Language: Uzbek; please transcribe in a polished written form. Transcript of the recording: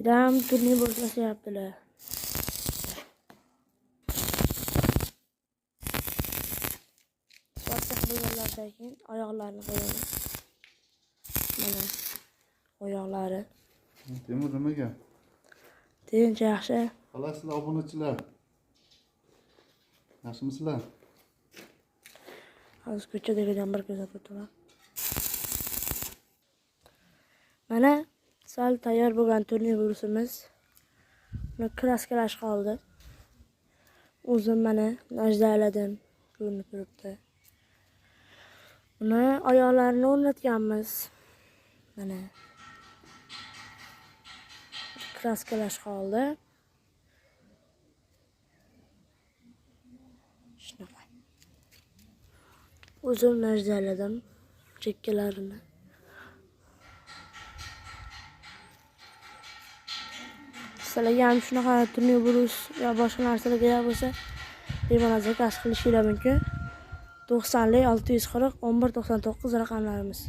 Judayam turnir yasayaptilar. Svarka bo'lganlaridan keyin oyoqlarini qo'yaman. Mana oyoqlari. Temur, nima gap? Tinch, yaxshi. Qalaysizlar, obunachilar? Yaxshimisizlar? Hozir ko'chadagi bir ko'rsatib o'taman. Mana sal tayyor bo'lgan turnir burusimiz. Uni kraskalash qoldi. O'zim mana najdaladim. Ko'rinib turibdi. Uni oyoqlarini o'rnatganmiz. Mana kraskalash qoldi. Shunaqa. O'zim najdaladim chekkalarini. Sizlarga ham shunaqa turnir burus yo boshqa narsalar kerak bo'lsa, bemalol zakaz qilishinglar mumkin. 90 640 11 99 raqamlarimiz.